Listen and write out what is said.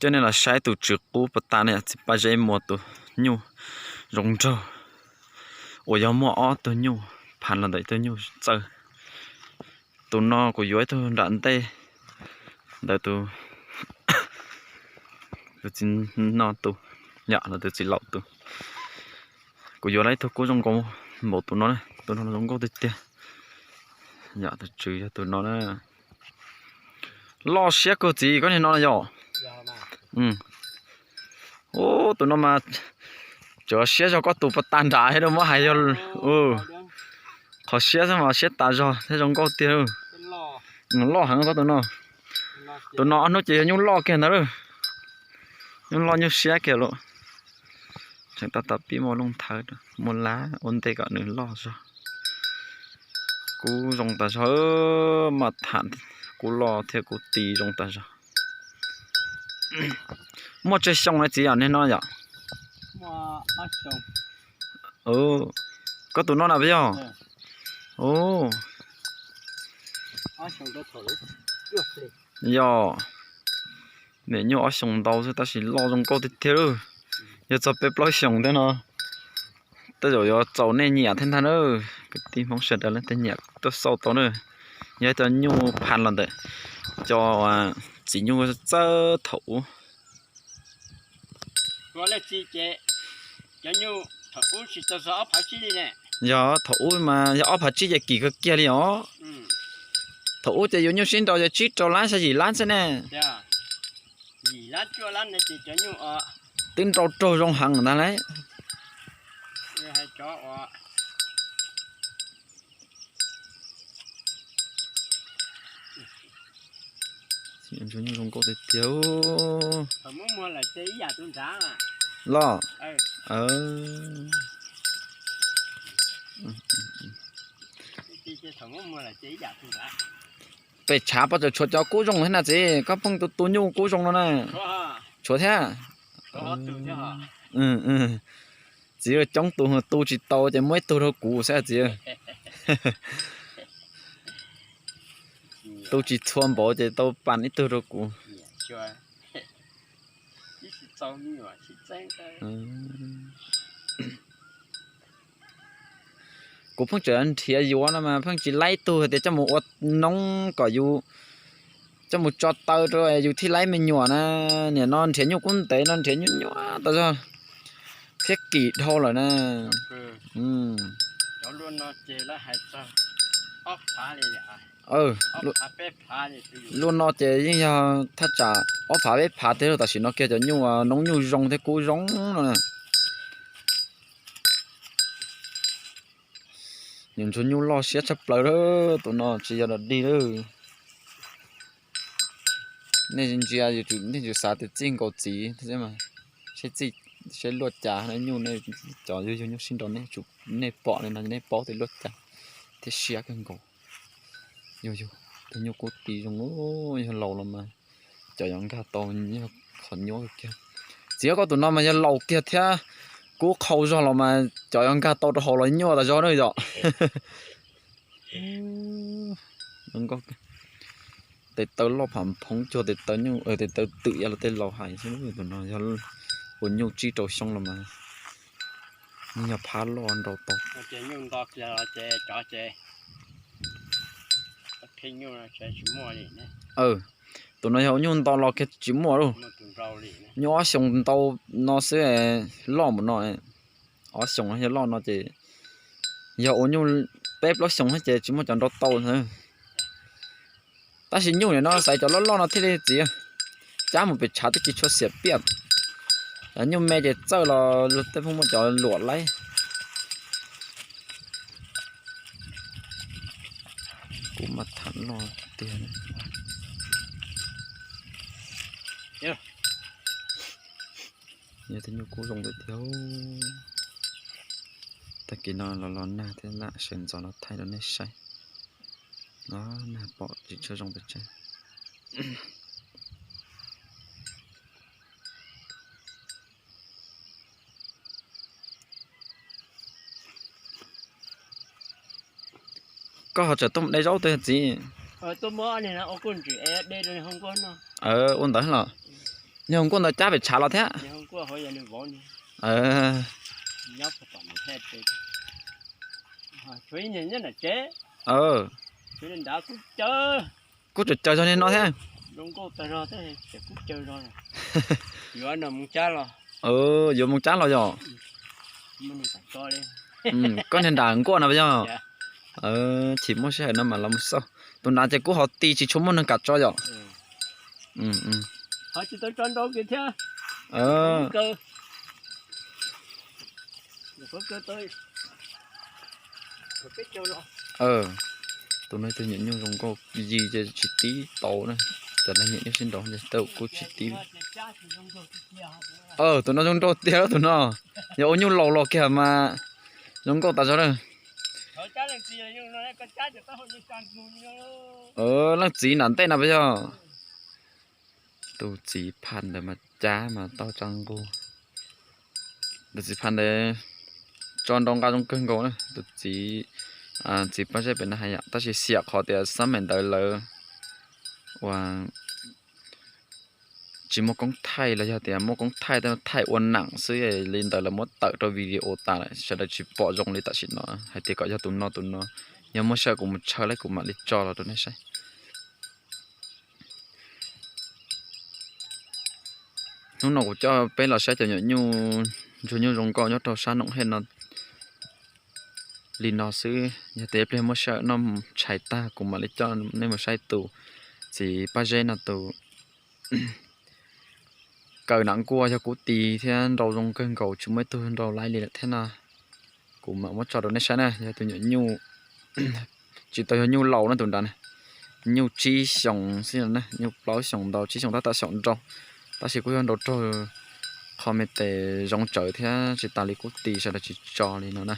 Coj nej los saib tus tswv qub pas tas ne, txiv Paj Zeb muag tus nyuj zoo nraug uas yog muaj ob tug nyuj phav los ntawm ib tug nyuj txawj. Tus no kuv yuav ib tug nram ntej ntawd tus, tus txiv no tus, yam los tus txiv laus tus. Kuv yuav lawm ib tug kub zoo nkauj npaum tus no, tus no zoo nkauj tiag tiag. Yam tus tswv yog tus no na. Loj siab kawg txiv, koj niag no yom. Ub, tus no mas tseem siab zog koj tus pas tas nram thiab, muab hais yog qhov siab xwb mas siab tas zog thiab zoo nkauj tiag. Loj heev koj tus no. Tus no ob hnub ces yog nyuj loj kiag ntawd lawm. Nyuj loj nyuj siab kiag lawm. Tseem tab tom pib muaj looj thawb, muaj lab ua ntej kom nws loj zog. Kub zoo tas zog, maj tham kub loj thiab kub ti zoo tas zog. Muaj tsawg xyoo lawm txiv yom, niag no yom? Koj tus no na puas yog? Yog, me nyuj ob xyoos ntau xwb tab sis loj zoo nkauj tiag tiag lawm. Yog txog peb plaub xyoos thiab no, tej zaum yuav txaus nej nyiam thiab ntag na. Kwv tij Hmoob sawv daws leej twg nyiam tuaj xauj tau na. Yog ib co nyuj phav los ntawm cov txiv nyuj txawj thaum ub. Yog thaum ub mas yog ob phav tsib ces kim kawg kiag li os. Thaum ub ces yus nyuj sib nraus yog tsib rau lab xya yim lab xwb ne. Twb nrau raug zoo heev ntag lauj. Zoo nkauj tiag tiag. Los, pem tshav pov tseem tshuav cov kub zoo thiab na txiv, koj pheej tu tu nyuj kub zoo no na. Tshuav thiab. Txiv coob tus tu tsis tau ces muab ib tug rau kuv xwb txiv. Tu tsis txhua npaum ces tau pas ib tug rau kuv. Kuv pheej tseem nrhiav yuav no mas pheej tsis laib tug hais tias coj mus ua noob kom yus, coj mus tso taw rau yus thiaj laib me nyuam na. Nim no nrhiav nyuj kub ntev no nrhiav nyuaj nyuaj tas zog thiab kim dhau lawm na. Luaj no ces yeej yog thaj tsam ob phav peb phav thiab, tam sim no kiag cov nyuj noob nyuj zoo thiab kub zoo no na. Nyuam ntsuag nyuj loj siab tshaj plaws lawm, tus no tsis yog dog dig lawm. Nej ntsia, nej tsuas xav tias txij nkaus txiv thiab mas, seb luaj cas nyuj, nej cov yug yug nyuj sib nraus nej pom li no nej paub tias luaj cas thiab siab kawg nkaus. Yug yug, tus nyuj kub ti zoo, yog laus los mas cov yuav nkag tau yog qhov nyuaj kawg kiag. Txiv, koj tus no mas yog laus kiag thiab kub qhau zog los mas cov yuav nkag tau rau hauv los nyuaj tas zog na yom. Tes taw loj pham phoob cuag tes taw nyuj, tes taw twm ib yam li tej laus hais xwb. Tus no yog ua nyuj tsib rau xyoo los mas yog phab loj nrau tau. Tus no yog ua nyuj nto los kiag tsis muaj lauj. Nyuj ob xyoos ntau no xwb, loj mus no, ob xyoos yog loj no ces, yog ua nyuj peb plaub xyoos ces tsis muaj cov nrau tau. Tab sis nyuj nim no xaiv cov loj loj no thiaj li txiv, cab mus pem tshav twb tsis tshua xiam piaj. Cov nyuj me ces txawj los luag tej pheej muab cov luam laib. Kub mas tham loj tiag. Yog tej nyuj kub zoo tiag tiag. Tag kis no los los nag thiab lam sawv ntxov los thaij rau nej saib. Los nag pom tsis tshua zoo pes tsawg. Koj ho tseem tuaj mus de zaub twg txiv? Ua ntawd los? Niag hluas nkauj ntawd cab pem tshav los thiab. Kuj tseem caws zog niag no thiab. Yuav mus cab los yom? Koj niag nram nkuaj no puas yog? Chim muaj sij hawm no mas los mus xauj. Tus nrad ces kuj ho ti tsis tshua muaj neeg kam tso yom? Tus no tus nyuam nyuj zoo nkauj yi ces tsis tib tau na. Cov neeg nyiam nyuj sib nraus ces kuj tsis tib. Tus no zoo nraug tiag tus no. Yog ua nyuj laus los kiag mas zoo nkauj tas zog na. Leej txiv nram ntej no puas yog? Tus txiv phaj ntawd mas cab mas tau tsa nqug. Tus txiv phaj ntawd tso nrau nqa zoo kawg nkaus na. Tus txiv, txiv Paj Zeb pem no hais yom, tab sis xiam qhov tias xab maim ntawd lawv ua tsis muaj koob thaij los yog tias muaj koob thaij, thaij ua nam xwb li ntawd lawv muab tawm rau video tas lawm, sawv daws tsis pom zoo li tam sim no. Hais tias kom yog tus no tus no, yog muaj sij hawm kuv mus tshawb lawm kuv mam li tso los rau nej saib. Hnub no kuv coj peb los saib cov nyuam nyuj ntsuag nyuj zoo nkauj nyob rau sab Noom Hej no li no xwb. Yog tias ib pliag muaj sij hawm noj tshais tag kuv mam li coj nej mus saib tus txiv Paj Zeb no tus kaw nram nkuaj yog kuv tis thiab nrau zoo kawg nkaus, tsis muaj ib tug nrau laib li lawm thiab no. Kuv mam muab tso rau nej saib na, yog tus nyuam nyuj tsis tau yog nyuj laus na tus nrad na. Nyuj tsib xyoos xwb na, nyuj plaub xyoos ntau, tsib xyoos tab tom xyaum nrau. Tab sis kuj yog nrau raug qhov me tes zoo tsawv thiab tsis tas li kuv tis sawv daws tsis tso li no na.